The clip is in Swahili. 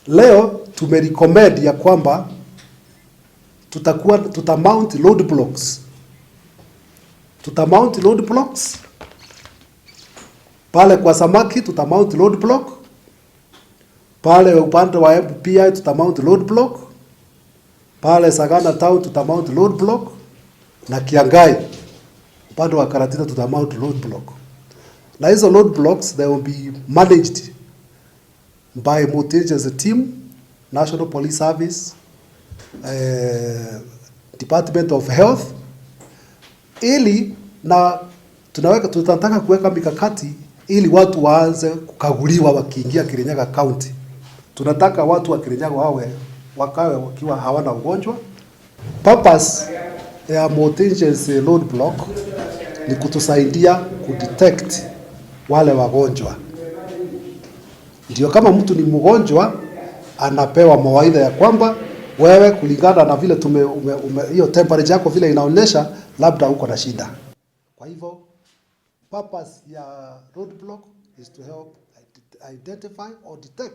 Leo tumerecommend ya kwamba tuta mount road blocks, tuta mount road blocks pale kwa samaki, tuta mount road block pale upande wa Embu pia tuta mount road block pale Sagana Town, tuta mount road block na Kiangai upande wa Karatina tuta mount road block, na hizo road blocks, they will be managed by multi-agency team, National Police Service, Department of Health, ili na tunataka kuweka mikakati ili watu waanze kukaguliwa wakiingia Kirinyaga County. Tunataka watu wa Kirinyaga wakawe wakiwa hawana ugonjwa. Purpose ya multi-agency road block ni kutusaidia kudetect wale wagonjwa. Ndio kama mtu ni mgonjwa anapewa mawaidha ya kwamba wewe, kulingana na vile hiyo temperature yako vile inaonyesha, labda uko na shida. Kwa hivyo purpose ya roadblock is to help identify or detect.